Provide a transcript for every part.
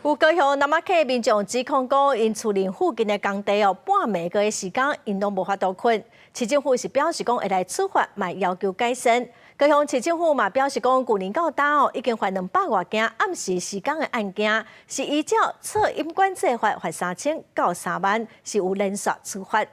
有高雄南仔溪民眾指控講，𪜶厝鄰附近的工地哦，半暝個時間，𪜶攏無法度睏。市政府是表示講會來處罰，嘛要求改善。高雄市政府嘛表示講，舊年到今哦，已經罰200外件暗時施工的案件，是依照噪音管制法罰3000到3萬，是有連續處罰。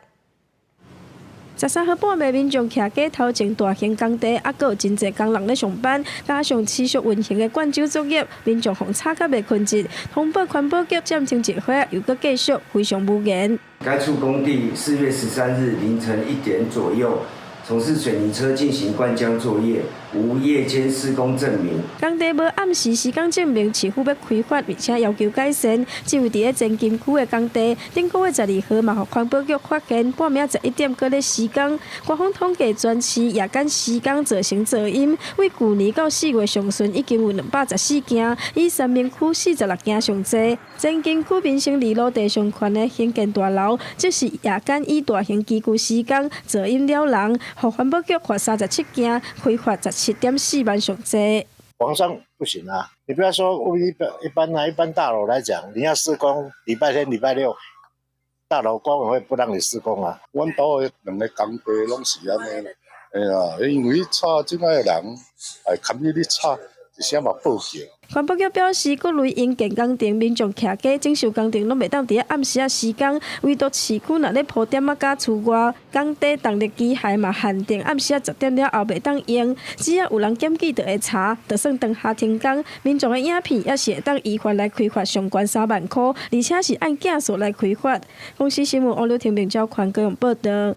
13號半暝，民眾徛街頭前大型工地，猶閣有真濟工人咧上班，加上持續運行的灌漿作業，民眾予吵甲袂睏著，通報環保局暫停一會，又閣繼續，非常無言。該處工地4月13日凌晨1點左右，從事水泥車進行灌漿作業，無夜間施工證明。工地無暗時施工證明，市府欲開罰，而且要求改善。這位佇咧前金區的工地，頂個月12號嘛，予環保局發現半暝11點閣咧施工。官方統計全市夜間施工造成噪音，為舊年到4月上旬已經有214件，以三民區46件上濟。前金區民生二路地上懸的興建大樓，則是夜間以大型機具施工，噪音擾人。予環保局罰37件，開罰17.4萬上濟。晚上不行啊！你不要說一般一般啊，一般大樓來講，你要施工，禮拜天、禮拜六，大樓管委會不讓你施工啊。阮兜的兩个工地攏是按呢啦，哎呀，因為吵這擺的人會堪你咧吵，一聲嘛報警。環保局表示，各類營建工程、民眾徛街整修工程，攏袂當佇咧暗時仔施工。唯獨市區若咧鋪店仔佮厝外工地動力機械嘛限定暗時仔10點了後袂當用。只要有人檢舉，就會查，就算當下停工，民眾的影片也是會當依法來開罰上懸3萬箍，而且是按件數來開罰。公視新聞王劉婷、明昭寬高雄報導。